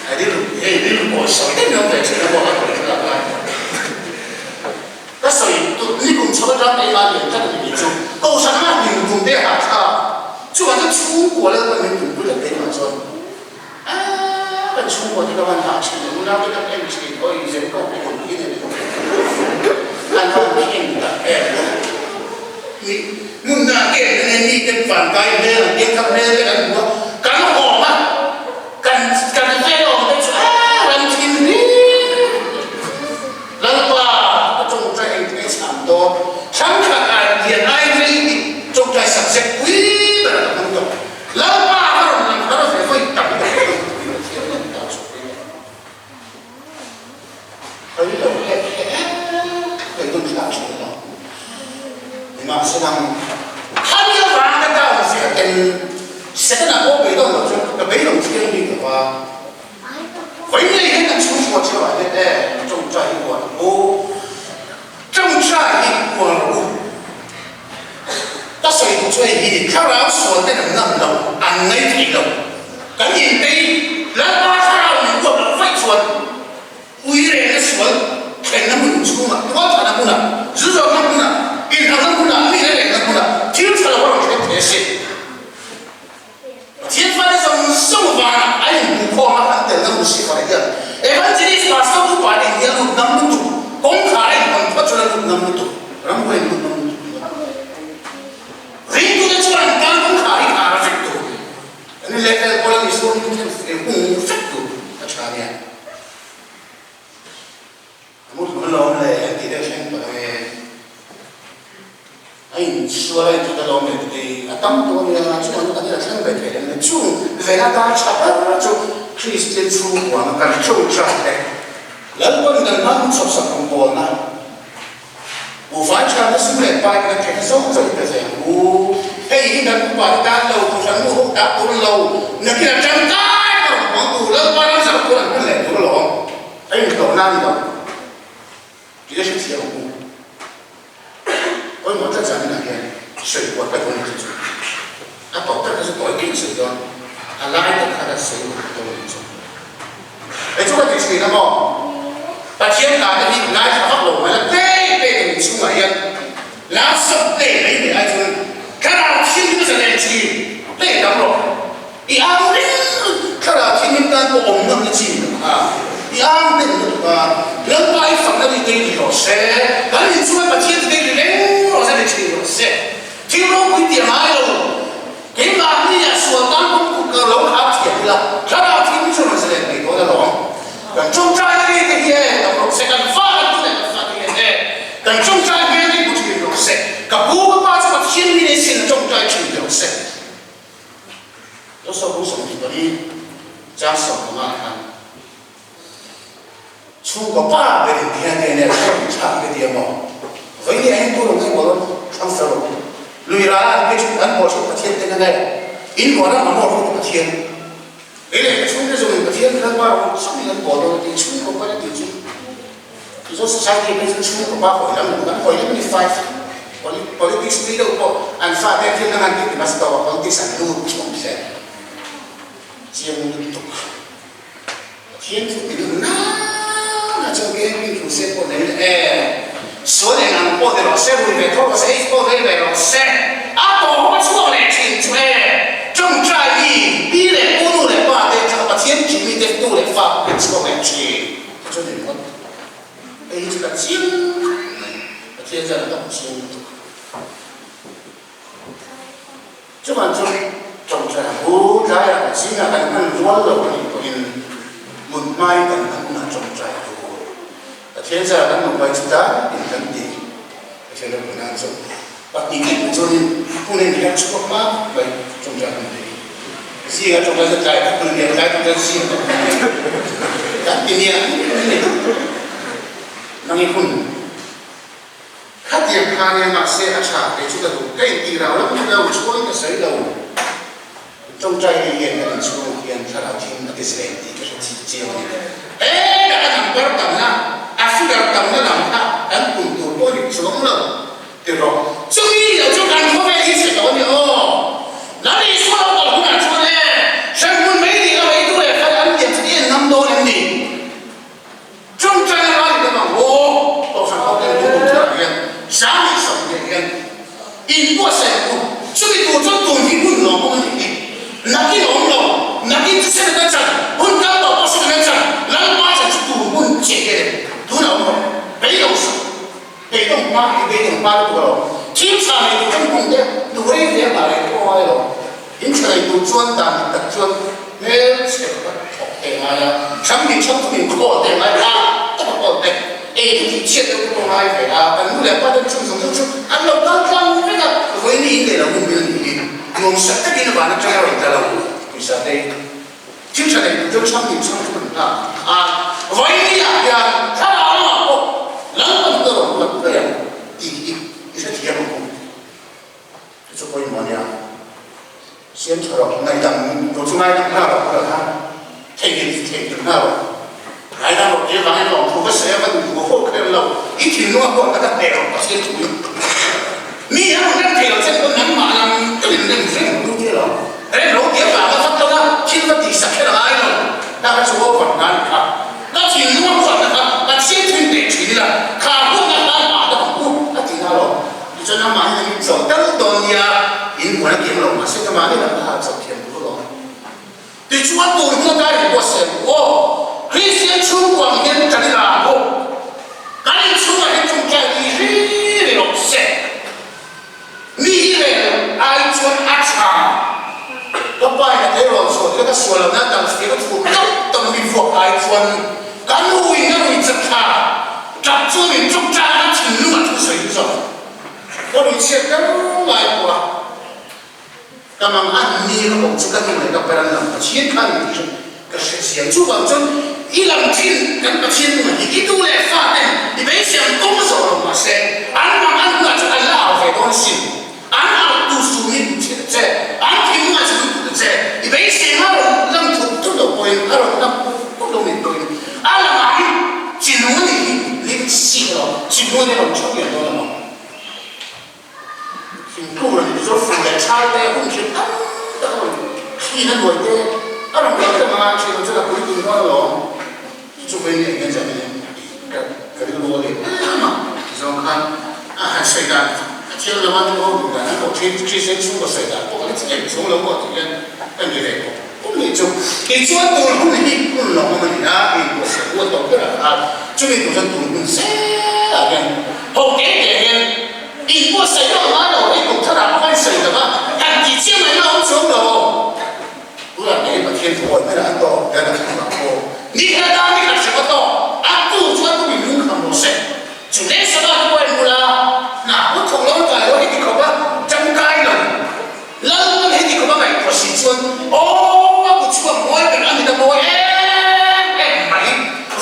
A rilru hei rilru pawh sawi deuh deuh ve thin a maw a tawi thlak lai. Ka sawi tut ni kum chho atang keimah lian tlat a ni tih chu Kohhran anga hlim tum te hahthlak chuvang chuan chhungkua lal pawn min tumpui tak keimah chuan. Aaa kan chhungkua te ka van hah thin lo, nau te kan en thin aw in zem kawk te hun hi nen an van khen tak em. Mi hmun dah te an en mi te van kai hmel an piang thar hmel te kan hmu a, kan hawm a, kan kan vel awm te chu aaa ram thim hlir. Lalpa ka tawngtai eng thei chhan dawn, thangkhat ai lian ai rei hi tawngtai sak zet pui ber a ka hmang tawh. Lalpa ka rawn lang har ve vawi tam tak hi tih Pathian hian ta chhuak reng a. Ka ri lo hek hek hei dun thlak thin lo. Nimahselang khami avang ka down zia ten second ah pawh beidawng lo chuan ka beidawng thiang bik lo va. Vawi ngei hian kan chhungkua theuh ah hian e tawngtai hi uar u. Tawngtai hi uar u. Ka sawi duh chu hei hi thlarau sual ten an ngam lo, an ngai thei lo. Kan intei Lalpa thlarau min uap loh vaih chuan ui rengna sual thlenna hmun chhungah, tualthahna hmunah, zu zawrhna hmunah, inhauhna hmunah, mi la rengna hmunah thil tha lo a rawn thleng thei a sin. Pathian fate zawng zawng vanah a inhmuhkhawm a, an telna Lucifer hian Evangelist Pastor upa te hi a lut ngam lutuk, kawngkhar a inhawn phawt chuan a lut ngam lutuk, ramhuai in lut ngam lutuk ringawt. Ringtute chuan an tan kawngkhar hi khar a vek tur, kan in leh vel pawl a Isua hming hian hung vek tur a tha nia. A mu thum alawm le an tih deuh thleng tawh e. A insual a inthat alawm le tih hi a tam tawh a nia, chuan kan ila thleng ve thei em le. Chung vena tan tha ber chu Kristian chhungkuana kan ṭawngṭai te, Lalpawn kan hma hun chhawpsak rawngbawlna, Buhfai ṭha na sum leh pai kan theihna zawng zawng pe ve ang u. Hei hi kan upa te tan lo, kohhran nu ho ta tur lo, nakin a ṭangkai ka rawn hmang tu, Lalpa ram zau tur an hman leh tur alawm. A inhlawhna a ni lo tih a hrethiam ang u. Pawimawh tlat zan inah hian sawi kual ka dawn chu chu a tawp tak kha chu tawi khin sawi dawn, a lai tak kha ka sawi kual dawn ang chu. Hei chu ka ti thin a maw? Pathian hla te hi ngaithla vak lo mai la, tlem tlem in chhungah hian la sawp tlem mai mai ai chuan thlarau thianghlim a zalen thin, tlem dang rawh. I ang reng thlarau thianghlim tan pawh awm ngam na chi ni lo kha. I ang hnem lutuk a, Lalpa i fakna ri te ri rawh se, kan inchhunga Pathian te ri reng rawh se ri thin rawh se. Thil ropui tih a ngai lo. Keimahni ah sual tan pawm kut ka lo hak thiam ila, thlarau thianghlim chu rawn zalen mai dawn alawm. Kan tawngtai ri te hi e tam rawh se, kan fa kan tu leh kan fa te hian e kan tawngtai hmel hi hmu thin rawh se. Ka pu ka pa chu Pathian mi nei sin a tawngtai thin rawh se. Josua bu 24 chang 15 khan chhungkaw pa berin ti hian enge thlang thlak te ti emaw vawi ni a entu lo ngaih maw thlang fel lo lui ral an phei chhung an maw chhung Pathian ten a nge in maw ram a maw hruaitu Pathian kei leh ka chhungte zawng in Pathian khan pa rawng zawng in an bawl dawn a ti chhungkaw pa ti chu Mizo society phei chu chhungkaw pa hawi lam lo kan hawi lam a ni five Politics tui deuh pawh an fate thil dang an tih ti hmasa tawh a, politics an lut chhawm hle chiang lutuk. Pathian thu ti duh nana chuan KMP crusade pawh nei e, sual eng ang pawh ni rawh se, rui ve tho rawh se, aids pawh vei ve rawh se, a tawp a chhuak leh thin chu e, tawngtai mi, pi leh pu nu leh pa te atanga Pathian tih mi te tu leh fa pawh an chhuak leh thin chu ni ringawt. Hei hi chu ka chiang khawp mai. Pathian chuan a ka hmu chiang lutuk. Chuvang chu tawngtai a hu tlaiah a zingah kan hman rual lo a nih pawhin mut hmain kan hman hunah tawngtai a hu. Pathian zara kan nupai chu dan in kan ti. Pathian ropui nan chu pahnih leh hnu chuanin hun a inherh chhuak hma mai tawngtai hun te hi. Zingah tawngtai chu tlai tak hun a nia, tlai tawngtai chu zingah tak hun a nia. Kan ti nia ni. Nang i hun. Khatiang kha nia mahse a tha kei chu ka duh ka intih rau lam ni lo chhuain ka sawi lo. Tawngtai hi hian kan inchhung hian thlarau thim a ti zel tih ka hre chih chiang a ni. Hetah a number tamna, a figure tamna lam kha kan pun tur pawh ni chuang lo ti rawh. Chumi lo chu kan khawvel hi chhe tawh a ni aw. Lal Isua lo kal hunah chuan e, hremhmun mai nih lo ei tu leh fal an liam chu i en ngam dawn em ni? Chungchang a rai deuh ang aw, Kohhran ho ten tum thar ah hian sang leh sam hliah hian in buatsaih ang u, chumi tur chuan tun hi hun lawm awm a nih hi, nakin a awm lo, nakin chu Senate a chan, hun kal tawh pawh Senate a chan, Lalpa chan chu tun hun chiah hian e, tunah awm rawh, beidawng suh, beidawng hma hi beidawng hma lutuk a lo, thil tha nei tur chuan hun te duh rei ve a nghah reng pawh a ngai lo. In tha nei tur chuan dan dik tak chuan hmelchhe pakhat thawk te ngai a, hrang nih hrang thum inkhawl te ngai a, tak a kawl te, ei te tih chhiat deuh te pawh ngai ve a, kan nu leh pa ten chung zawng zawng chu an lo kal tlang vek a, vawiin in leh lo hun bil nih hi nuamsak takin van atang a rawn tla lo pawisa te thil tha nei tur chuan hrang nih hrang thum an nghak a, vawiin ni ah hian thlarau lamah pawh Lalpan ka rawn ruat mai ang tih hi i hrethiam ang u. Chu chu pawimawh a nia. Siam tha rawh, ngaihdam tur chu ngaidam hna rawh ka kha theihnghilh chu theihnghilh hna rawh. Ngaidam rawh tih avangin lawm thu ka sawi a, ka duh duh haw kher lo. I thinlung a huat taka hneh rawh Pathian thuin. Mi a rawn rem thei lo che pawh nangmah lam takin rem reng ru tir lo. Rem lo tih avanga va kal a, thil va tihsak kher a ngai lo. Ta kha chu over hna a ni kha. Ka thinlung a huatna kha Pathian thuin hneh thin ila, kha huatna khan mah ta ang u a ti hna lo. Tichuan amah hian in chawlh tal dawn nia, in buan a kiang lo mahse ka mahni lam kha chawlh thiam tur alawm. Tichuan tun hun ata in buatsaih ang u aw, Kristian chhungkua ang hian kan ila ang u, kan inchhungah hian chungchai ni ri ri rawh se. Mi hi rel ai chuan a tha. Ka pa in a tleirawl chhuah tir a ka sual lo nan dang fir a chhum tawp tawp mi vuak ai chuan ka nu in a rui chat tha. Tap chuan in chawkchang a thinlung a thusawi chu zawk. Ka rui chhiat kar lai pawh a ka mang an ni ka bawk chu ka nu leh ka per an lam Pathian khan in tih ka hre chiang. Chuvang chuan i lam thin kan Pathian nunah hi i nu leh fa ten i beisei ang kawng zawh lo mahse an mang an hunah chuan an la au ve dawn asin. An au tu su hi duh thin che, an thinlungah chu duh duh che. I beisei a rawn lang thut thut lo pawhin a rawn lang put put lo nih pawhin a langah hi chi nung a nih hi lim si lo, chi nung a nih a rawn chhuak lian dawn a maw? Thingkung a nih chu fur leh thal te hun hrim tam tak a rawn thli na nuai te a rawn kal te manga a thian chuan a pui tun dawn alawm. Chu chu vawiin eng hian zan in ka ka rilru a leh em a tizawng khan a han sawi dan a thiam lo a nu ho duh dan an pawh thin Kristian chhungkaw sawi dan pawh ka la chi em chhung lo pawh tih hian ka ni ve bawk pum nih chu tichuan tur hun hi hun lawmawm a ni a inbuatsaih hu a tawp berah khan chumi tur chuan tur hun zelah hian ho te te hian inbuatsaih lo ngai lo hei kum tharah pawh khan sawi tak a han tih chiang mai na awm chuang lo. Tunah kei Pathian thu awi hmel an tawh hian a thlang ang aw. Ni khat atan ni khat hrep a tawh, a tu chuan tu min lung kham rawh se. Chu leh sava chu pawh en bula hna put thawk lo kai lo heti khawp a tangkai lo. Lalpan heti khawp a ngaihtuah si chuan aw a kut chhuak mawi ber a ni ta mawi em em mai.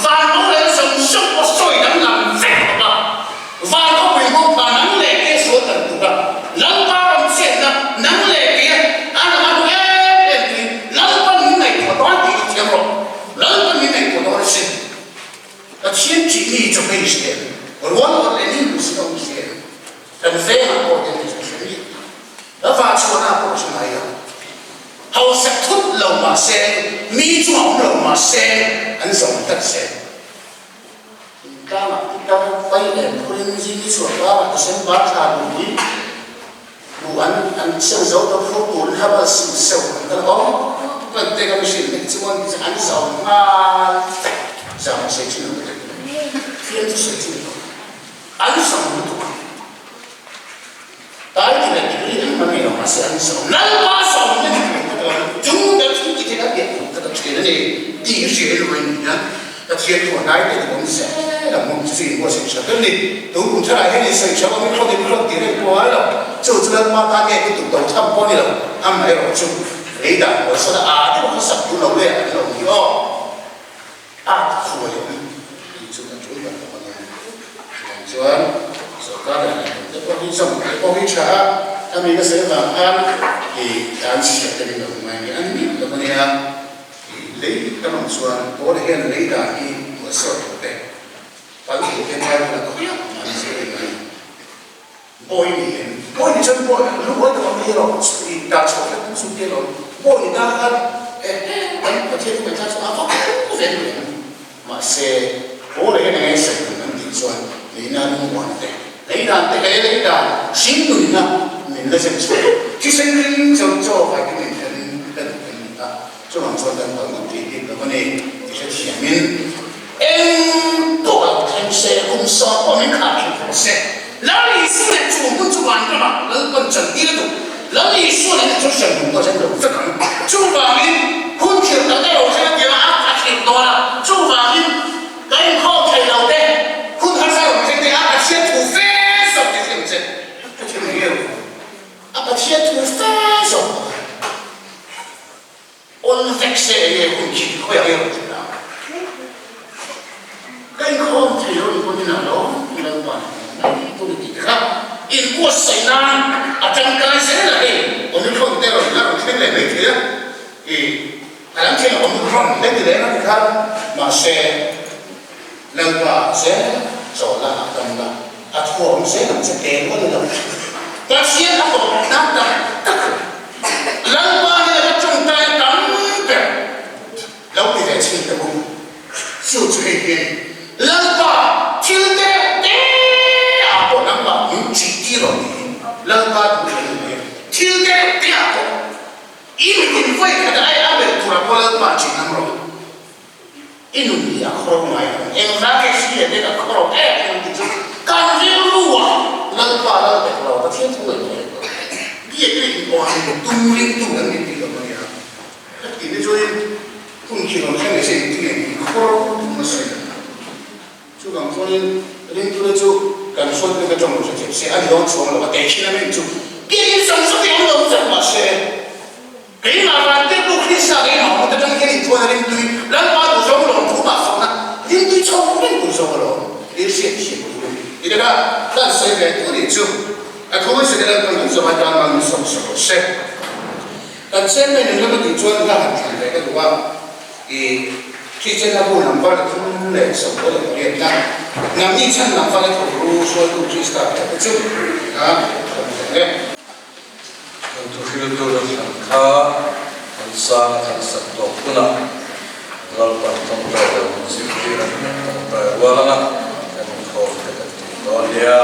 Van rorel zawng zawng pawh sawi danglam vek khawp a. Van khawpui hmawng kha nang leh kei a sual kan tuk a, Lalpa ram chhiatna nang leh kei a a lang a hmu em em tui, Lalpan min ngaihtuah dawn tih i thiam rawh, Lalpan min ngaihtuah dawn a sin. Pathian ṭih mi chawhmeh i hria em? Rual awrh leh ni hmu sin a awm hria em? Kan vengah pawh hian hei chu ka hre miah lo. Ka vah chhuahna ah pawh ka hre ngai lo. Hausak thut lo mah se, mi chungah awm lo mah se, an zawm tlat zel. Intlangah pitar pai leh phurin zing i chhuah karah December thla nupui buh an an chhiang zo ta phur turin herbal sim seu an kal awm kan te ka mihring te chu an an zo nghal vek zam a sei thin ang ka ti. Pathian chu sawi chu ni lo. An zawm lutuk a. Tai ti leh degree engmah nei lo mahse an zawm. Lalpa zawmna dik leh tak lo chung ber thil ti thei a piah tur tak a ṭhian a ni tih hi hria ilo a ni a. Pathian thu a hnai te duh awm zel ang maw? Chu chu inbuatsaih ṭha ber a ni. Tun kum tharah hian insawi ṭha awm i thlawt in thlawt tih reng pawh a lo. Chu chu Lalpa tan nge ka duh do tham pawh a ni lo. Amaherawhchu lei dan huaisana aa deuh kha sak tur lo leh an lo ni aw. A khuai awm tih chu a tul ber lo a nia. Chuvang chuan sorkar leh ngaihtuah te pawh hi zawm te pawh hi tha a, a mi ka sawi avang khan i tan chhiat te min lo ngai ni a ni miah lo a nia. I lei kan awm chuan pawl hian lei dan hi buatsawi tur te, pal tur te Bible a khawiah mah an zir reng a ni. Bawi ni em? Bawi ni chuan bawi lu buai tak awm hi erawh i dah chhuah hlek chu te lawm. Bawi ni tan khan eh kan Pathian thu ngaihthla chu a vak ve duh em? Mahse, Paula hian enge sawi tum an tih chuan leina lungmuan te, leidan te he leidan hringnunna min la zem chhuah thisen ring chaw chaw vai te min then la duh em ni a? Chuvang chuan kan kal ngawt thei bik lo a ni ti hrethiamin eng pawh lo thleng se, kum sawm pawh min khah thin rawh se. Lal Isua leh chu hmun chu van ramah Lalpan chan tir a duh. Lal Isua leh chu hriat hmun pawh chen lo vek ang. Chuvangin hun khirh tak erawh thleng a tir a, a khirh dawn a. Chuvangin ka inkhawm thei lo te, hun harsa lo thleng te a Pathian thu fe zawk ti hriat che ka thil ni ngei lo. A Pathian thu fe zawk bawk a. Awn vek se enge hun khi khawi ang emaw tih ang. Ka inkhawm thei lo ni pawn inah lo Lalpa nen mai tur i tih te kha inbuatsaih nan a tangkai zel a hei Omicron te rawn la rawn thleng leh mai thei a i a lam thleng a Omicron te ti leh ang ti kha mahse Lalpa zel chawl la hahdam la a thuam zel ang che te rual i lo Pathian a tawp nan tak tak Lalpa hi a va tawngtai tam ber lo ti ve chhin teh u. Chu chu hei hi a ni. Lalpa thil deuh te ah pawh nangmah min chih tir rawh tih hi Lalpa duh thei a ni mai a. Thil deuh te ah pawh i mitin vawi khat ai a melh turah pawh Lalpa chih ngam rawh. I nun hi a khawro ngai lo. Engvang nge hri leh nek a khawro em em tih chu kan rilru a Lalpa lal tek lo, Pathian thu ngaihtuah leh lo. Biak in in awn tum ringtu kan ni tih lo a nia. Ka tih ni chuanin hun khi rawn thleng leh se engtin nge min khawro tum a sawi dan a. Chuvang chuanin ringtute chu kan hruaitute ka tawng lo hrethiam se a ni dawn chuang lo a tehkhin a min chu biak in zawng zawng hi awm lo vek mahse Keimah Vantirtu Krista keimah hmu te tang hian inthuan a rimtui, Lalpa duh zawng lawm thu mah fakna rimtui chho reng tur zawk alawm i hriat thiam tur a ni. Ti deuh a, kan sawi ve tur nih chu a thu hmasa te Lalpan kan zawm atan mal min sawm sak rawh se. Kan chairman in ram a tih chuan hla han thlan ve ka duh a, i Kristian hla bu number 348 na Nangni chhan lam fale tho ru hruaitu Krista tih te chu kha kan hmu e. Kan thuhriltu la thlan kha kan sang a kan sak tawh hunah Lalpan tawngtai lo min zirtir a, kan tawngtai rual anga kan inkhawm te kan tih dawn nia.